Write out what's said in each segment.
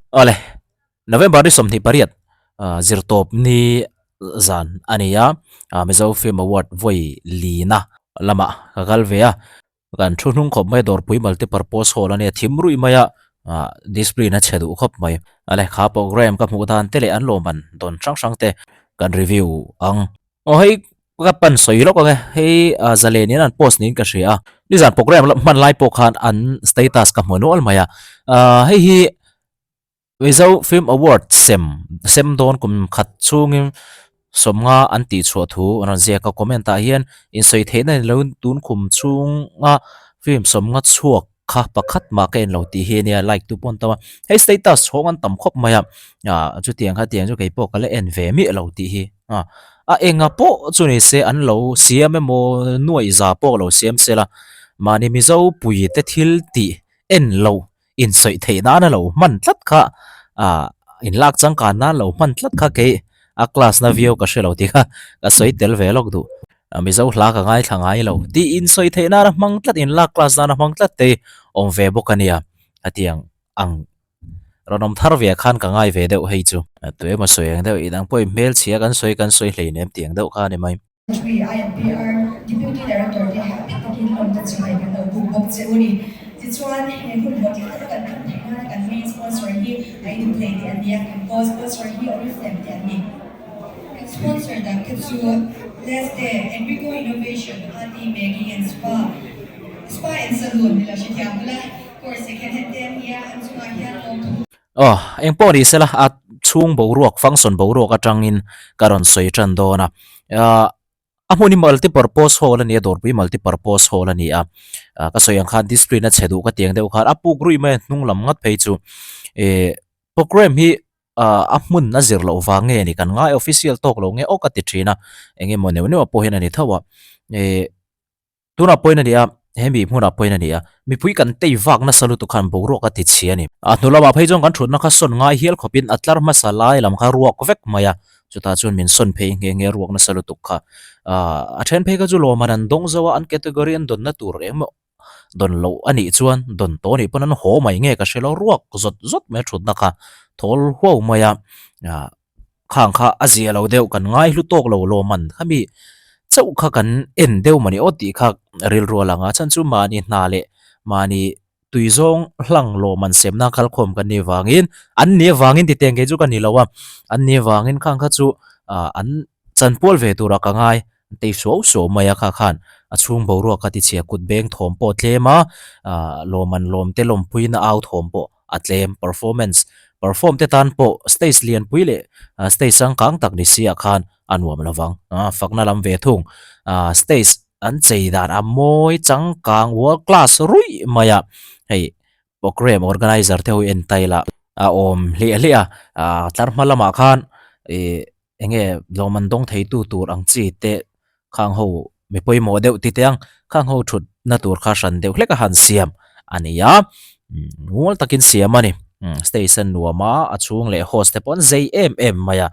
Awle, November ni 28 zirtawp ni zan a ni a, Mizo Film Award vawi lina lamah ka kal ve a, kan thu hnung khawp mai a dawrpui multipurpose hall a nia thim ruih mai a, discipline a chhe duh khawp mai. Awle, kha program ka hmuh dan te leh an lawmman dawn hrang hrang te kan review ang. Aw hei ka pan sawi lawk ang e, hei zalen in an post niin ka hria a, nizan program hman lai pawh khan an status ka hmu nual mai a, hei hi Mizo Film Award sem sem dawn kum khat chhungin sawmnga an tih chhuah thu an rawn ziak a, comment ah hian insawi theihna ni lo tun kum chhunga film sawmnga chhuak kha pakhat mah ka en lo tih hi ania like tu pawh an tam a, hei status chhawng an tam khawp mai a, chutiang kha tiang chu keipawh ka la en ve miah lo tih hi. A a enga pawh chu ni se an lo siam emaw nuaih za pawh lo siam se la, mahni Mizo pui te thil tih en lo insawi theih nana lo hman tlat kha ah inlak changkan nan lo hman tlat kha kei a class na viau ka hre lo tih kha ka sawi tel ve lawk duh. Mizo hla ka ngaithla ngai lo tih insawi theih nana hmang tlat inlak class nana hmang tlat te hi awm ve bawk a nia hetiang ang Rawn awm thar ve khan ka ngai ve deuh hei chu. Tu emaw sawi ang deuh, inang pawhin hmelchhia kan sawi kan sawi hleinem tih ang deuh kha a ni mai. Three IMPR Deputy Director te happy takin lawmna chibai kan lo buk bawk che u ni. Tichuan, he hun hlawhtling taka kan hman theih nana kan main sponsor hi a inplay tih an ni a, kan co-sponsor hi Oriflame tih an ni. Kan sponsor dang te chu Leste, Enrico Innovation, Ati Maggie and Spa, Spa and Saloon ni lo hrethiam ula. Aw, eng pawh ni sela a chhung boruak, function boruak atangin ka rawn sawi tan dawn a. Ahh a hmun hi multipurpose hall a ni a, dawrpui multipurpose hall a ni a. Ahh ka sawi ang khan discipline a chhe duh ka ti ang deuh khan a puk ruih mai a hnung lam ngat phei chu ih program hi ahh a hmun a zir loh vang nge ni kan ngai official tawk lo nge aw ka ti thin a, eng emaw neuh neuh ah pawh hian a ni tho a. Ih. Tunah pawhin a ni a, he mi hmunah pawhin a ni a, mipui kan tei vak nasa lutuk khan boruak a ti chhi a ni. A hnu lamah phei chuan kan thutna kha sawn ngai hial khawpin a tlar hmasa lai lam kha ruak vek mai a, chutah chuan min sawn phei nghe nghe ruak nasa lutuk kha. A then phei kha chu lawmhan an dawng zo a, an category an dawnna tur engemaw dawn loh a nih chuan dawn tawh a nih pawn an haw mai nge ka hre lo, ruak zawt zawt mai a thutna kha thawl huau mai a. Khang kha a zia lo deuh kan ngai hlu tawk lo lawm an khami chauh kha kan en deuh mawni aw tih kha rilru a lang a chhan chu mahni hna leh mahni tui zawng hlang lawm an semna kalkhawm kan nih vangin an nih avangin ti teng kei chu ka ni lo a an nih avangin khang kha chu ah an chanpual ve turah ka ngai an tei suau suau mai a kha khan a chhung boruak kha tichhia kut beng thawm pawh a tlem a ah lawm an lawm te lawmpuina au thawm pawh a tlem performance perform te tan pawh stage lianpui leh stage changkang tak ni si ah khan a nuam lo vang a fakna lam ve thung ah stage an chei dan a mawi changkang world class ruih mai a hei program organizer te ho hi en ta ila a awm hliah hliah a ah tlar hma lamah khan ih eng nge lawm an dawng thei tu tur ang chi te khang ho mi pawimawh deuh ti teh ang khang ho thut na tur kha hran deuh hlek a han siam a ni a mual takin siam a ni stage a nuam a a chhung leh host te pawh an zei em em mai a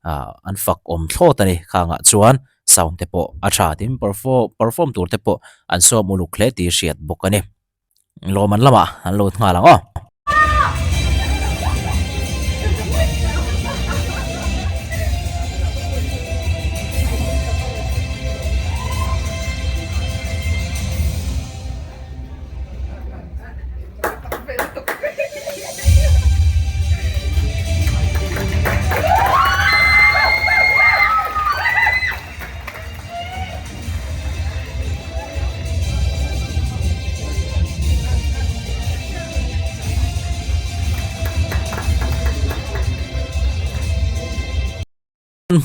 ah an fak awm thlawt a ni khang ah chuan sound te pawh a tha tin perform tur te pawh an sawm uluk hle tih hriat bawk a ni. Lawm an lamah an lut nghal ang aw.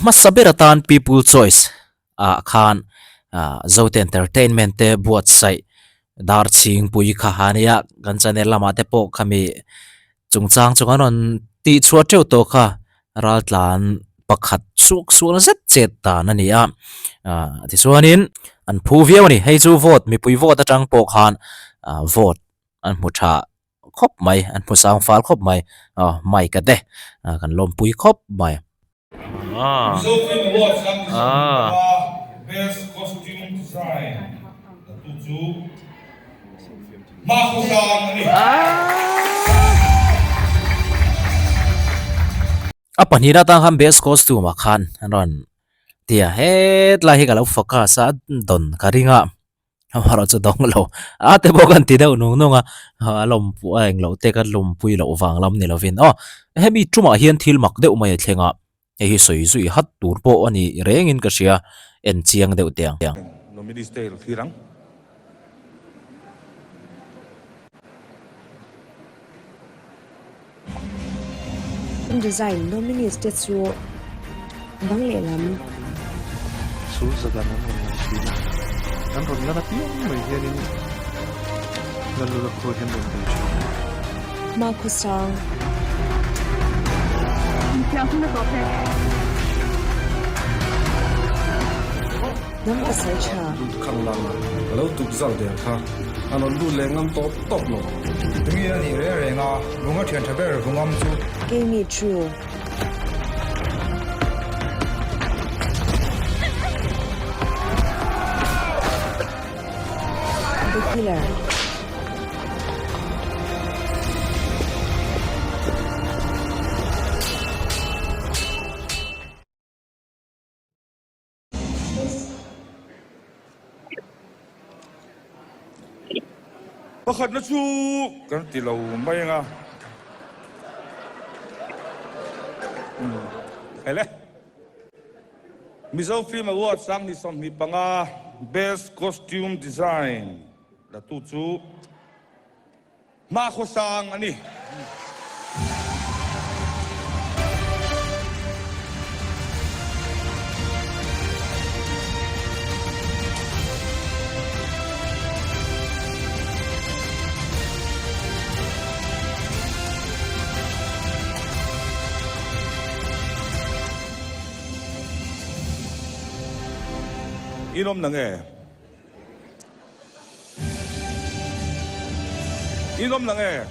Hmasa ber atan People Choice ah khan Zote Entertainment te buatsaih dar chhingpui kha a nia kan channel lamah te pawh khami Chungchang chu kan rawn tih chhuah teuh tawh kha raltlan pakhat suak sual zet chet dan a ni a, ah tichuanin an phu viau a ni. Hei chu vote mipui vote atang pawh khan ah vote an hmu tha khawp mai, an hmu sang fal khawp mai, ah mic a te kan lawmpui khawp mai. Mizo Film Awards kan ti sawm leh a, Best Costume Design datu chu Hma Khawsang a ni. A pahnihna atang khan best costume ah khan an rawn ti a hetlai hi ka lo focus a dawn ka ring a amaherawh chu dawng lo a te pawh kan ti deuh nung nung a a lawmpui a englo te ka lawmpui loh vang lam ni lovin aw hemi tumah hian thil mak deuh mai a thleng a hei hi sawi zui hat tur pawh a ni rengin ka hria en chiang deuh teh ang. Nominees te thlir ang. Design nominees te chu bang lehlam. Sul zadan an rawn lang thin a, an rawn lan apiang mai hianin Lalula khua hian rawn bei thin a. Hmakhawsang. Hnam pasal tha. Lut khang lang a, ka lo tuk zal der kha a rawn lut leh ngam tawp tawp lo. Tunge a nih reng reng a, vunga thian tha ber vungam chu. Keimi chu. The Killer. Pakhatna chu kan ti lo mai ang a. Hele. Mizo Film Award 2025 Best Costume Design la tu chu Hmakhua sang a ni. In awm na nge? In awm lang e.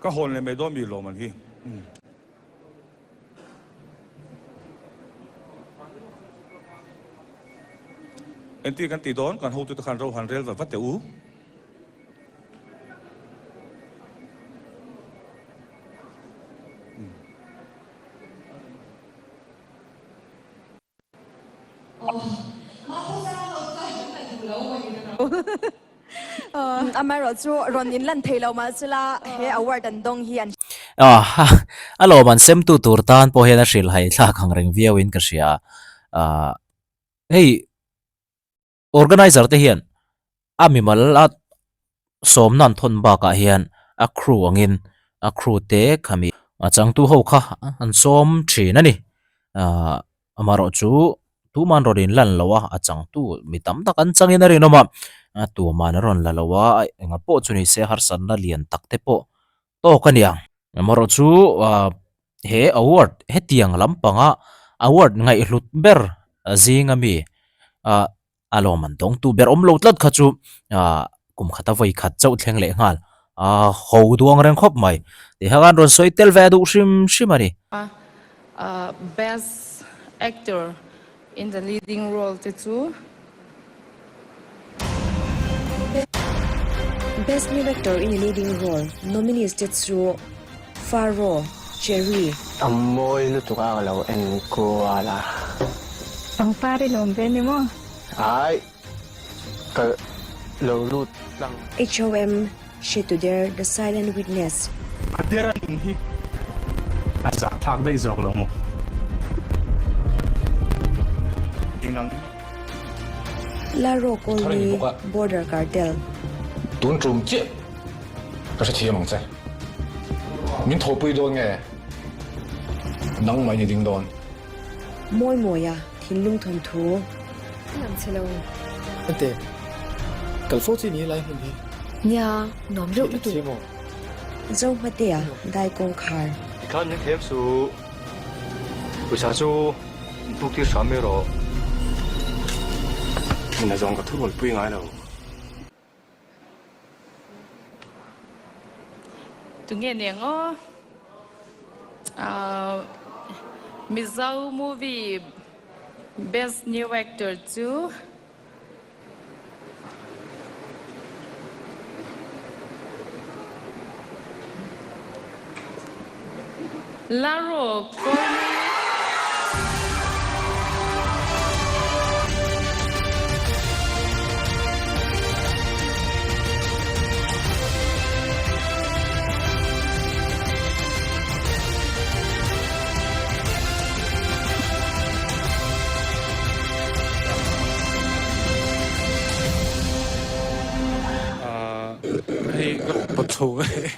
Ka hawn leh mai dawn mi lawm an hi. Engtin kan tih dawn kan hotute khan ro han rel vat vat teh u. Amaherawh chu rawn in lan thei lo mah sela he award an dawng hi an. A lawm an semtu tur tan pawh hian a hrilhhai thlak ang reng viau in ka hria a, hei. Organizer te hian a mimal a sawmna an thawn bakah hian a crew angin a crew te khami a changtu ho kha an sawm thin a ni ahh amaherawh chu tuman rawn in lan lo a a changtu mi tam tak an changin a rinawm a a tuman a rawn la lo a enga pawh chu ni se harsatna lian tak te pawh tawk a ni ang amaherawh chu ahh he award hetiang lampanga award ngaihhlut ber zinga mi ah a lawm an dawng tu ber awm lo tlat kha chu ah kum khata vawi khat chauh thleng leh nghal a ho duang reng khawp mai tih kha khan rawn sawi tel ve duh hrim hrim a ni. Best actor in the leading role te chu. Best New Actor in a Leading Role nominees te chu Faro, Cherry. A mawi lutuk a ka lo en kual a. Pangpar i lawm ve ni maw? Ai, ka lo lut tlang. HOM, She to der The Silent Witness. A der a nung hi a zahthlak daih zawk lo maw? Eng ang. La Ro Colney Border Cartel. Tun tum chiah ka hrethiam ang che. Min thawhpui dawn nge? Nang mai ni ding dawn. Mawi mawia thinlung thawnthu. Lang che lo. Ente, kal fo chi ni lai hmun hi. Nia, nuam reuh lutuk. Zo hmatea dai kawngkhar. Tikhan min thlem suh. Pawisa chu in puk tir hram mai rawh. Hmun a zawng ka thu rawn pui ngai lo. Tunge nen aw Mizo movie best new actor chu. Laro Kawlni. Hei ka pawt chho ve.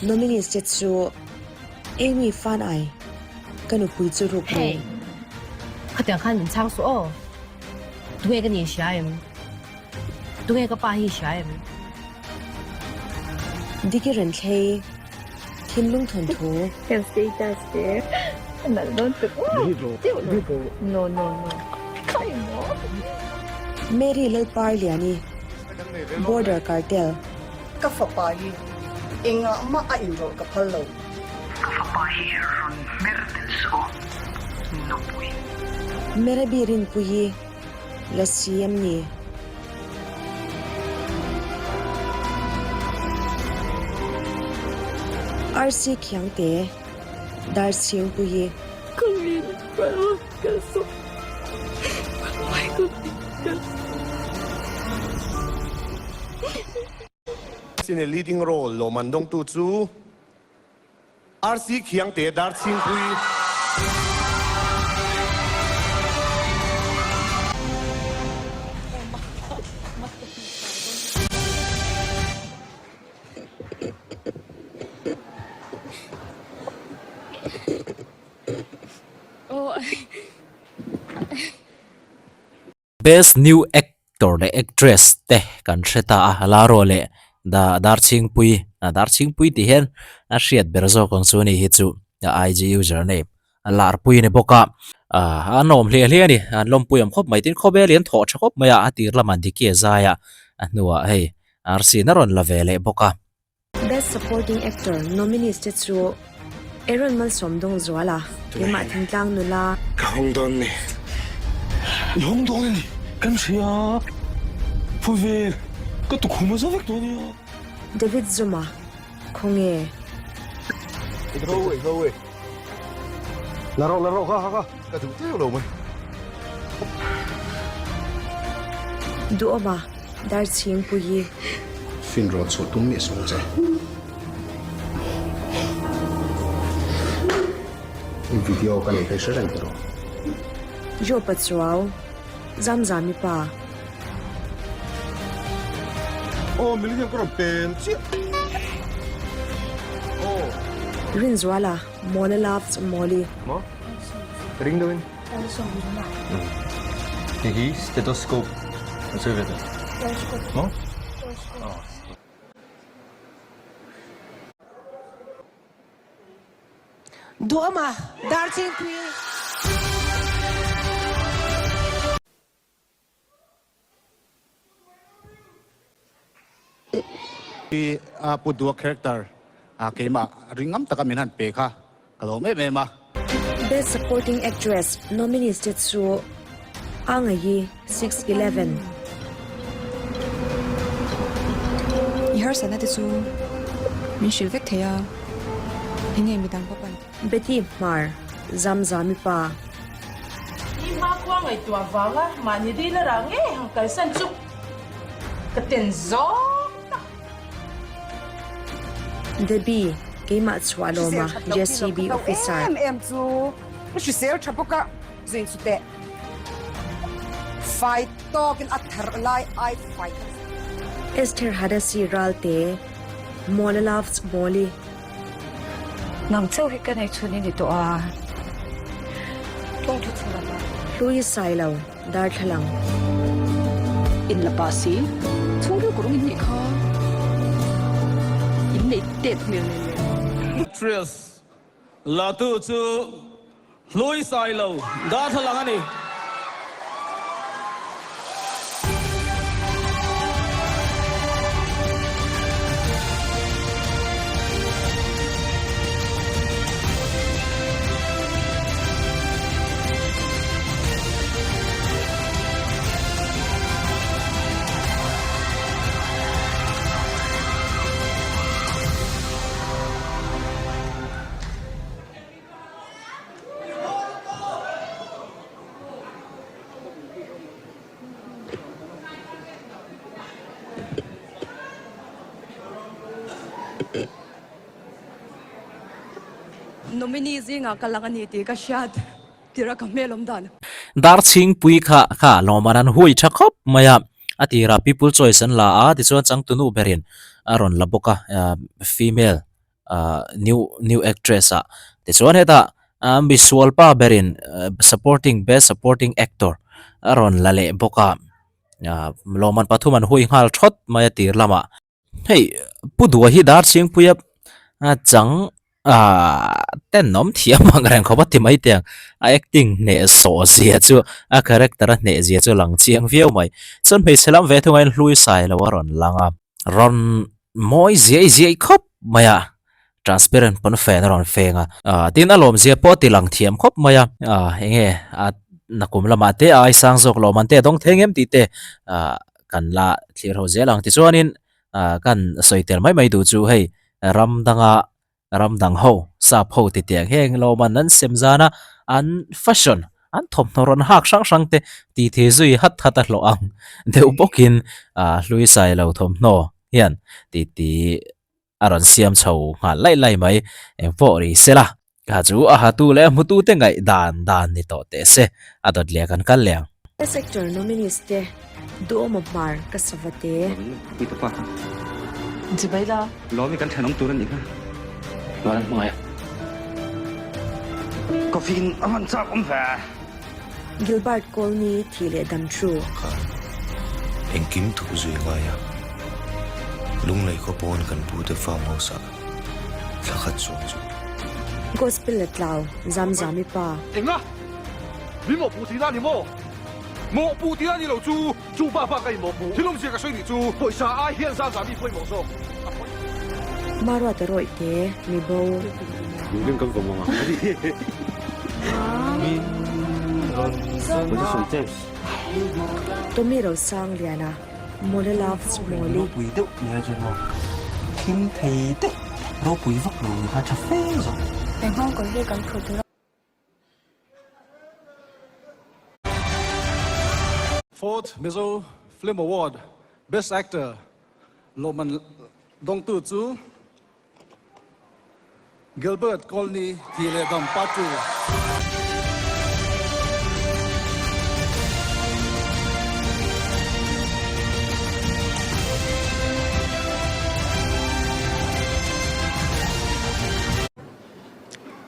Nominees te chu Amy Fanai, ka nupui chu ruk lo. Hey, khatiang khan min chhang suh aw. Tunge ka ni hria em? Tunge ka pa hi hria em? Diki Renthlei, Thinlung thawnthu. Kan status te a nalh dawn tuk aw. No no no. Khai maw. Mary Lalparliani, Border Cartel. Ka fapa hi engah mah a inrawlh ka phal lo. Ka fapa hi rawn hmer tel suh aw, nupui. Merabi Rinpuii la si em ni? Arsi Khiangte, Darchhingpuii. Ka min ka sawm. In a leading role lawmman dawngtu chu RC Khiangte Darchhingpui. Best New Actor leh Actress te kan hre ta a, Laro leh Da Darchhingpui, Darchhingpui tih hian a hriat ber zawk ang chu a ni hi chu a IG user name a larpui a ni bawk a, a nawm hle hle a ni, an lawmpui awm khawp mai tin khawvel hi an thawh tha khawp mai a, a tir lamah Diki a zai a, a hnuah hei RC na rawn la ve leh bawk a. Best Supporting Actor nominees te chu Aaron Malsawmdawngzuala, Keimah Thingtlang Nula. Ka hawng dawn ni. I hawng dawn a ni. Kan hria. Phu vel. Ka tukhum a za vek dawn nia. David Zuma, Khawnge? Go away, go away. La rawh, la rawh, kha, kha, kha. Ka duh teuh lo mai. Duhawma, Darchhingpuii. Fin rawn chhuah tum miah suh ang che. I video ka nei kha i hre reng tawh rawh. Jopa Chuau, Zamzami pa. Aw, Millennium ka rawn pel chiah. Aw. Rinzuala, Mawla loves Mawli. Maw? Ka ring deuhin. Hei hi stethoscope an sawi ve tawh. Maw? Duhawma Darchingpui. Hi a pu dua character a keimah ringam taka min han pe kha ka lawm em em a. Best Supporting Actress nominees te chu Angayi, 6'11. I harsatna te chu min hrilh vek thei a, enge midang ka pan. Betty Hmar, Zamzami pa. I hmakhua ngaihtuah vanga mahni ril a rah ngei han kalsan chu ka ten zawng tak. Debbie, keimah chhuah lawma Hrisel that lo ti lo JCB ka hlau officer. em em chu ka hrisel tha bawk a, zuin chu teh fai tawkin a thar lai ai fai kha. Esther Hadasi Ralte, Mawla Loves Mawli. Nang chauh hi ka nei chhun i ni tawh a, tawngthu chhun a va. Hlui Sailo, darthlalang. In la pa si, chhungril kawr in nih kha. In nei tet hmel nen nen. Actress la tu chu Hlui Sailo, darthlalang a ni. Nominee zingah ka lang a ni tih ka hriat tirh a ka hmel awm dan. Darchhingpui kha kha lawmman an hui tha khawp mai a, a tirah People Choice an la a, tichuan changtunu berin a rawn la bawk a, female new new actress ah tichuan hetah misual pa berin supporting best supporting actor a rawn la leh bawk a, lawmman pathum an hui nghal thawt mai a tir lamah. Hei Pu Dua hi Darchhingpuia chang ahh tenawm thiam ang reng khawp a ti mai teh ang a acting hneh sawh zia chu a character a hneh zia chu a lang chiang viau mai chuan hmeichhe lam ve thung aiin hlui sai lo a rawn lang a rawn mawi ziai ziai khawp mai a transparent pawn fan a rawn feng a ah tin a lawm zia pawh a ti lang thiam khawp mai a ah eng nge a nakum lamah te a ai sang zawk lawm an te a dawng thei ngem tih te ah kan la thlir ho zel ang tichuanin ah kan sawi tel mai mai duh chu hei ram danga ram dang ho sap ho ti tiang heng lawm an sem zan a an fashion an thawmhnaw rawn hak hrang hrang te tih thei zui hat hat a hlawh ang deuh bawkin ah hlui sai lo thawmhnaw hian tih tih. a rawn siam chho nghal laih laih mai, eng pawh ri se la. Kha chu a hatu leh a hmutu te ngaih dan dan ni tawh teh se, a dawt leh kan kal leh ang. Best Actor nominees te Duhawma Hmar ka sava te. Pui ta pa kha. Chibai la. Lawmi kan thenawm tur a nih kha. Lawm hmangaih a. Coffee in a hman chak awm ve. Gilbert Colney thih leh dam thu. Kha engkim thup zui ngai a, Lunglei khaw pawn kan pu te farm house ah thla khat chuang chu. Gospel la tlau Zamzami pa. Enga? Mi mawhpuh tihna a ni maw? Mawhpuh tihna a ni lo chu, chu pa pa ka inmawhpuh. Thil awmzia ka sawi nih chu, pawisa ai hian Zamzami pawimawh zawk a pawi. Maruata rawih te mi bo. Lunglen kan vawm ang a. Tommy Rosang Liana, Mawla Loves Mawli. Ropui deuh nia chuan maw thim thei te ropui vak lo ni kha tha fe zawk. Engvang kawr hi kan phur tur a. Fourth Mizo Film Award Best Actor lawmman dawngtu chu Gilbert Colney thi leh dam Patu.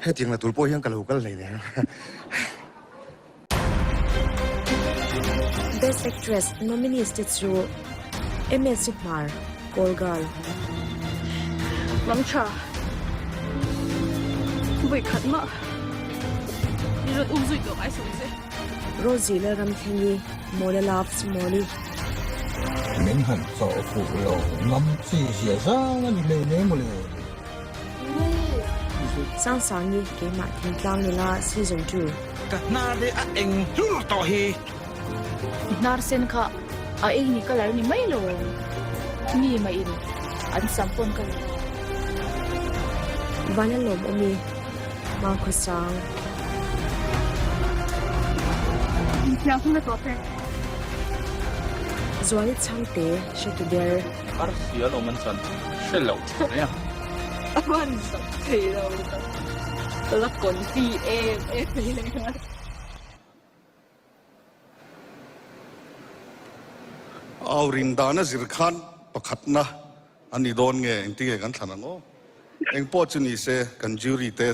Hetiang la tur pawh hian ka lo kal hleinem. Best Actress nominees te chu MS Hmar, Call Girl. Lam tha vawi khat mah i rawn um zui tawh ngai suh che. Rosie Lalramthengi, Mawla Loves Mawli. Min han chawh fuh lo ngam chi zia zang a ni hleinem mawle. Sangsangi keimah thingtlang nula season 2. Ka hnar te a eng hlur tawh hi. I hnar sen kha a eng ni colour ni mai lo mi mah in an sam pawn ka ring. Van a lawm awm i Mangkhaw sang. Infiam hun a tawp e. Zuali chhangte hre tu ber. Arsi a lawm an chan hre lo mai a. A hman sak thei lo ka la confi em em mai leh nghal. Au rin dana zir khan pakhatna a ni dawn nge engtinge kan thlan ang aw? Engpawh chu ni se kan jury te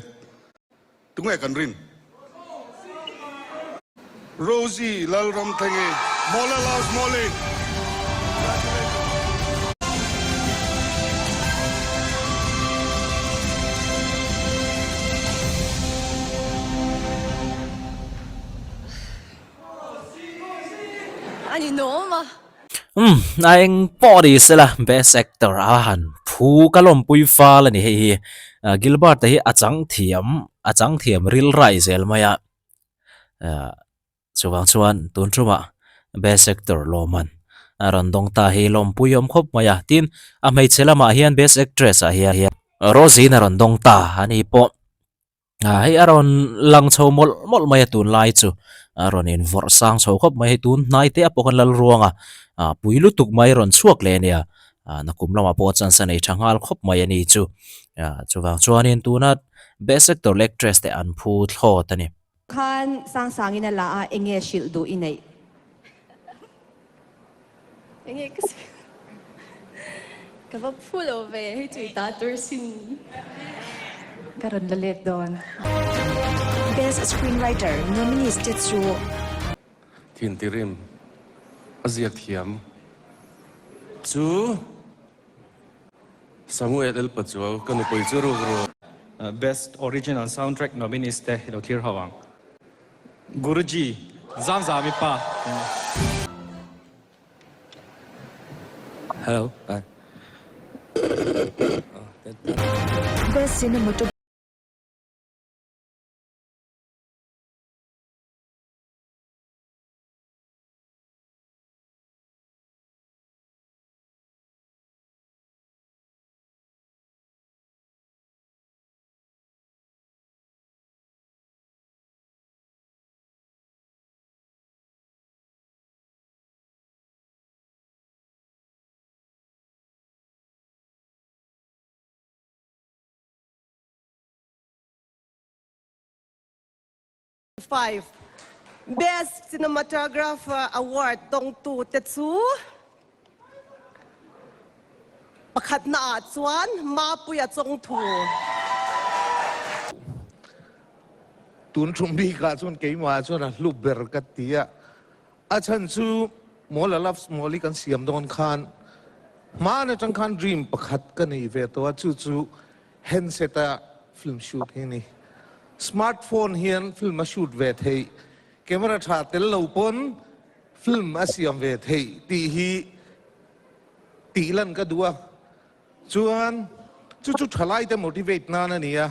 Tunge kan rin? Rosie Lalramthengi, Mawla Loves Mawli. A ni nawm a. Umm a eng pawh ni se la best actor a han phu ka lawmpui fal a ni hei hi Gilbert-a hi a chang thiam a chang thiam ril rai zel mai a ah chuvang chuan tun tumah best actor lawmman a rawn dawng ta hi lawmpui awm khawp mai a tin a hmeichhe lamah hian best actress ah hian Rosie-in a rawn dawng ta a ni pawh. Ah hei a rawn lang chho mawlh mawlh mai a tunlai chu a rawn in vawrh sang chho khawp mai hei tun hnai te a pawh khan lal ruang a ah pui lutuk mai rawn chhuak leh a nia. Nakum lamah pawh chance a nei tha nghal khawp mai a ni chu. Chuvang chuanin tuna Best Actor leh Actress te an phu thlawt a ni. Khan Sangsangin a la a, enge hrilh duh i neih? Enge ka sawi? Ka va phu lo ve, hei chu i ta tur sin. Ka rawn la let dawn. Best Screenwriter nominees te chu. Thintirim a ziak thiam chu Samuel L. Pachuau ka nupui chu ruk ru. Best Original Soundtrack nominees te i lo thlir ho ang. Guruji, Zamzami pa. Hello. Best Cinematography. Five. Best Cinematographer Award dawngtu te chu pakhatna ah chuan Mapuia Chawngthu. Tun thum bikah chuan keimah chuan a hlu ber ka ti a, a chhan chu Mawla Loves Mawli kan siam dawn khan hmaan atang khan dream pakhat ka nei ve tawh a, chu chu handset a film shoot hi a ni. Smartphone hian film a shoot ve theih, camera tha tel lo pawn film a siam ve theih tih hi tih lan ka duh a, chuan chu chu thalaite motivate nan a ni a.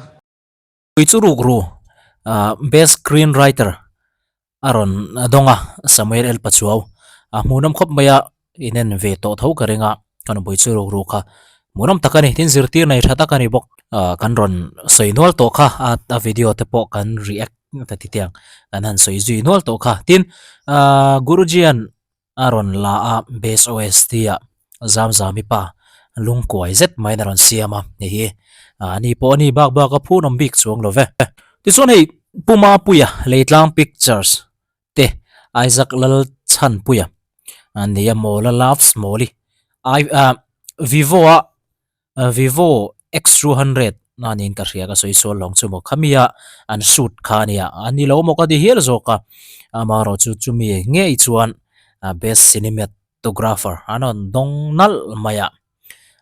Pui chu ruk ru Best Screenwriter a rawn dawng a, Samuel L. Pachuau a hmuhnawm khawp mai a, inen ve tawh tho ka ring a, ka nupui chu ruk ru kha hmuhnawm tak a ni, tin zirtir nei tha tak a ni bawk, kan rawn sawi nual tawh kha a video te pawh kan react ta ti tiang kan han sawi zui nual tawh kha, tin Gurujian a rawn la a Best OST ah Zamzami pa lungkuai zet maiin a rawn siam a ni hi ani pawh ani bak bak a phun awm bik chuang lo ve. Tichuan hei Pu Mapuia Leitlang Pictures te Isaac Lalchhanpuia nia Mawla Loves Mawli I Vivo a Vivo X200 a niin ka hria ka sawi sual lawng chu maw khami a an shoot kha a nia a ni lo maw ka ti hial zawk a amaherawh chu chumi ngei chuan best cinematographer an rawn dawng nalh mai a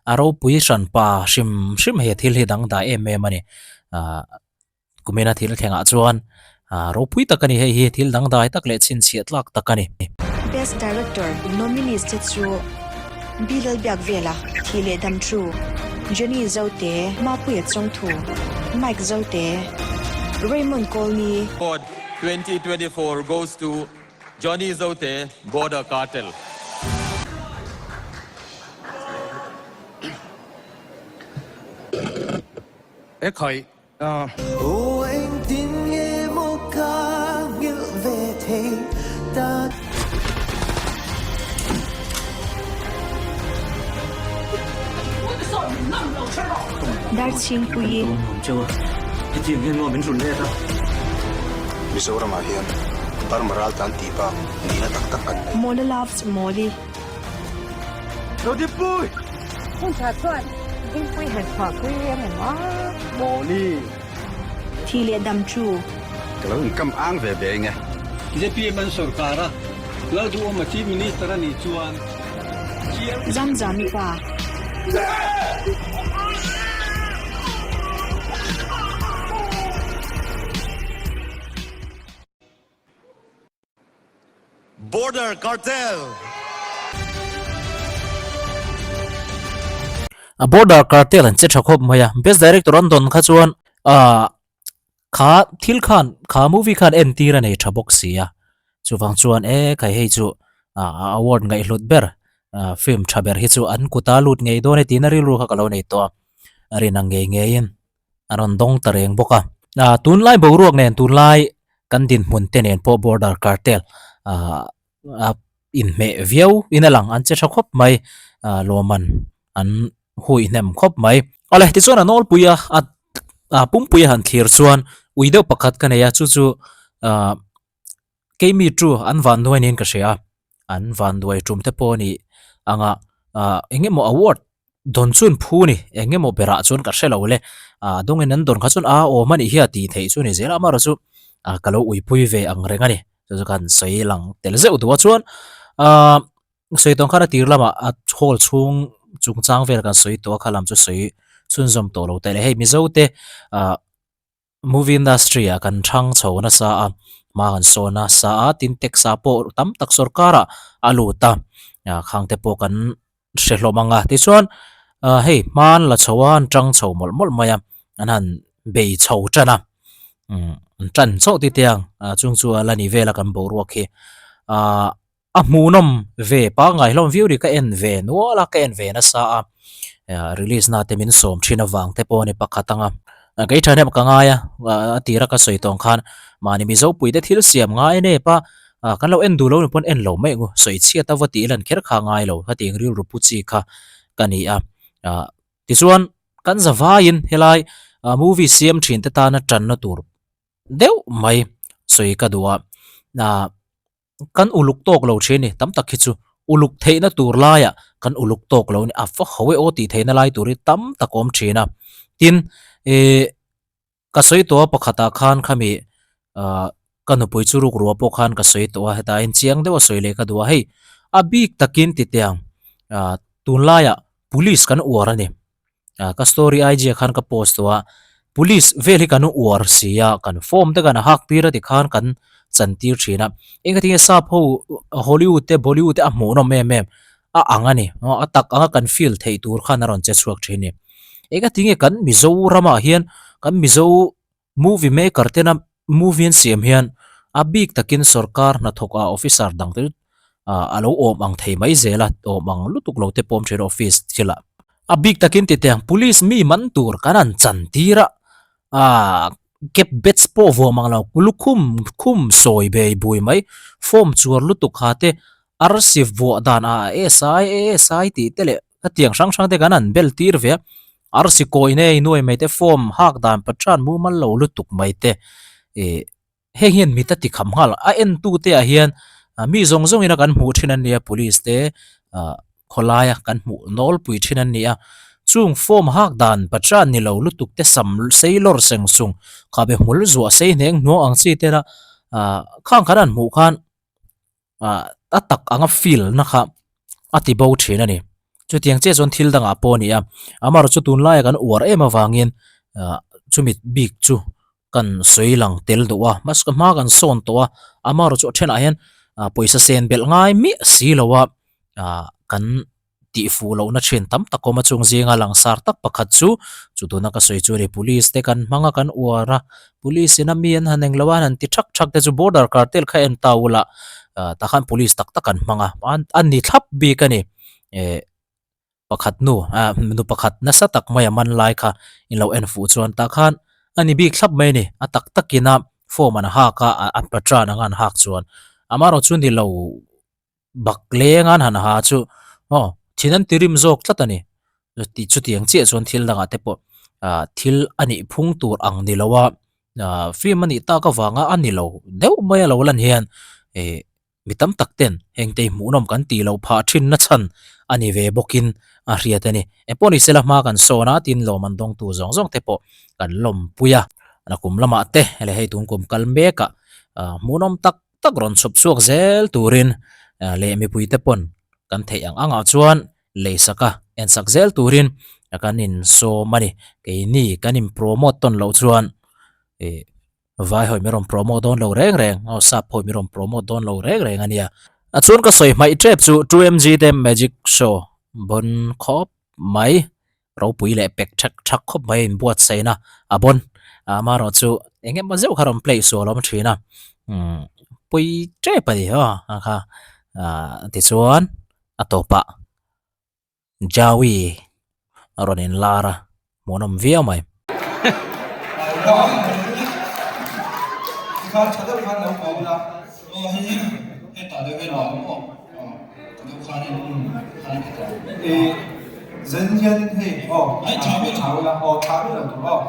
a ropui hran pa hrim hrim he thil hi dangdai em em a ni ah. Kumina thil thlengah chuan ropui tak a ni hei hi thil dangdai tak leh chhinchhiah tlak tak a ni. Best Director nominees te chu B Lalbiakvela, Thih leh Dam Thu, Jenny Zote, Mapuia Chawngthu, Mike Zote, Raymond Kawlni. Award 2024 goes to Johnny Zote, Border Cartel. E khai Darchhingpuii. Mizoramah hian Burma raltlan tih bak nihna tak tak kan nei. Mawla loves Mawli. Lodipui! Hmun tha chuan Dingpui han chhuah pui em em a. Mawli! Thi leh dam chu. Ka lo inkam ang ve ve eng e. Zpm an sorkar a, Lalduhawma Chief Minister a nih chuan chiang. Zamzami pa. Border Cartel! A Border Cartel an che tha khawp mai a, Best Director an dawn kha chuan ah kha thil khan kha movie khan entir a nei tha bawk si a, chuvang chuan e khai hei chu ah award ngaihhlut ber ah film tha ber hi chu an kuta lut ngei dawn e tihna rilru kha ka lo nei tawh a, a rin ang ngei ngeiin. a rawn dawng ta reng bawk a. Ah tunlai boruak nen tunlai kan dinhmun te nen pawh border cartel ah a inhmeh viau in a lang an che tha khawp mai ah lawmman an hui hnem khawp mai. Awle tichuan a nawlpui a a pumpui a han thlir chuan ui deuh pakhat ka nei a chu chu ah keimi chu an vanduai niin ka hria a an vanduai tum te pawh a nih ang a ah eng emaw award dawn chun phu a ni eng emaw berah chuan ka hre lo le ah dawngin an dawn kha chuan a awm a nih hi a tih theih chu a ni zel a amaherawhchu ah ka lo uipui ve ang reng a ni chu chu khan sawi lang tel zeuh duh a chuan ah sawi tawng khan a tir lamah a hall chhung chungchang vel kan sawi tawh a kha lam chu sawi chhunzawm tawh lo teh le hei mizo te ah. Movie industry ah kan thang chho nasa a, hma kan sawn nasa a, tin tax ah pawh tam tak sorkar ah a lut a, khang te pawh kan hre hlawm ang a, tichuan ah hei hma an la chho a, an tang chho mawlh mawlh mai a, an han bei chho tan a, umm an tan chauh tite ang chung chu a la ni vel a kan boruak hi ah. A hmuhnawm ve pangngai hlawm viau ri ka en ve nual a, ka en ve nasa a, release na te min sawm thin avang te pawh a ni pakhat ang a. Kei thahnem ka ngai a, a tira ka sawi tawng khan mahni Mizopui te thil siam ngai nep a, kan lo en duh lo ni pawn en lo mai ang u, sawi chhiat a va tih lan kher kha ngai lo, hetiang rilru pu chi kha ka ni a. Tichuan kan zavaiin helai movie siam thin te tana tanna tur deuh mai sawi ka duh a, Kan uluk tawk lo thin ni, tam tak hi chu uluk theihna tur laiah kan uluk tawk lo ni, a va ho e aw tih theihna lai tur hi tam tak a awm thin a. Tin, ih ka sawi tawh a pakhatah khan khami ah ka nupui chu ruk ruah pawh khan ka sawi tawh a, hetah hian chiang deuh a sawi leh ka duh a, hei a bik takin titiang ah tunlaiah police kan uar a ni. Ah ka story IG ah khan ka post tawh a, police vel hi kan uar si a, kan form te kan hak tir a tikhan kan chan tir thin a, engati nge sap ho Hollywood te Bollywood te a hmuhnawm em em a ang a ni, a tak anga kan feel theih tur khan a rawn che chhuak thin a ni. Engati nge kan Mizoram ah hian kan Mizo Movie maker tena movie an siam hian a bik takin sorkar hnathawk ah officer dang te ah alo awm ang thei mai zel a, awm ang lutuk lo te pawh awm thin a office thil ah. A bik takin titeh ang police mi man tur kan han chan tir a, ah cap bets pawh vuam ang lo lukhum khum sawi bei bui mai form chuar lutuk ha te arsi vuah dan ah ASI ASI tih te leh Hetiang hrang hrang te kan han bel tir ve a, arsi kawi nei nuai mai te, form hak dan pathian mumal lo lutuk mai te ih heng hian mit a ti kham nghal a en tu te ah hian mi zawng zawng in a kan hmuh thin an ni a police te ah khawlai a kan hmuh nawlpui thin an ni a chung form hak dan pathian ni lo lutuk te sam sei lawr seng sung khabe hmul zuah sei hneng hnuang ang chi te na ah khang khan an hmuh khan. ah a tak anga feel na kha a ti bo thin a ni chutiang chiah chuan thil dangah pawh a ni a amaherawh chu tunlaia kan uar em avangin ah chumi bik chu kan sawi lang tel duh a mahse hma kan sawn tawh a amaherawh chu a thenah hian ah pawisa sen belh ngai miah si lo a ah kan. tih fuh lohna thin tam tak awm a chung zinga langsar tak pakhat chu chu tuna ka sawi chu a ni police te kan hmang a kan uar a police in a mi an han englo a an han ti thak thak te chu border cartel kha en ta ula ah tah khan police tak tak an hmang a an ni thlap bik a ni eh pakhat nu ah nu pakhat nasa tak mai a man lai kha in lo en fuh chuan tah khan a ni bik thlap mai a ni a tak takin a form an hak a an patron anga an hak chuan amaherawh chu ni lo. Bak leng an han ha chu aw thin an ti rim zawk tlat a ni chutiang chiah chuan thil dangah te pawh ah thil a nih phung tur ang ni lo a ah film a nih tak avanga a ni lo deuh mai a lo lan hian ih mi tam tak ten heng te hi hmuhnawm kan tih loh phah thin na chhan a ni ve bawkin a hriat a ni engpawh ni sela hma kan sawn a tin lawm an dawngtu zawng zawng te pawh kan lawmpui a nakum lamah te leh hei tun kum kal mek ah ah hmuhnawm tak. tak rawn chhawp chhuak zel turin leh mipuite pawn kan theih ang angah chuan lei sak a en sak zel turin kan insawm a ni. Keini kan in promote tawn loh chuan ih vai hawi min rawn promote dawn lo reng reng aw sap hawi min rawn promote dawn lo reng reng a nia. A chuan ka sawi hmaih tep chu 2MG te magic show bawn khawp mai. Ropui leh pek thak thak khawp mai a inbuatsaihna a bawn. Amaherawh chu eng emaw zeuh kha rawn play sual a awm thin a, umm pui tep a ni aw a kha. Ahh tichuan a tawpah Jaui a rawn inlar a, hmuhnawm viau mai. Zen hianin hei aw thla ula aw thla rih lo tur aw.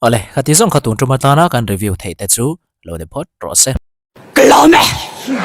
Awle, khati zawng kha tun tum atana kan review theih te chu lo ni phawt rawh se. Ka lawm e!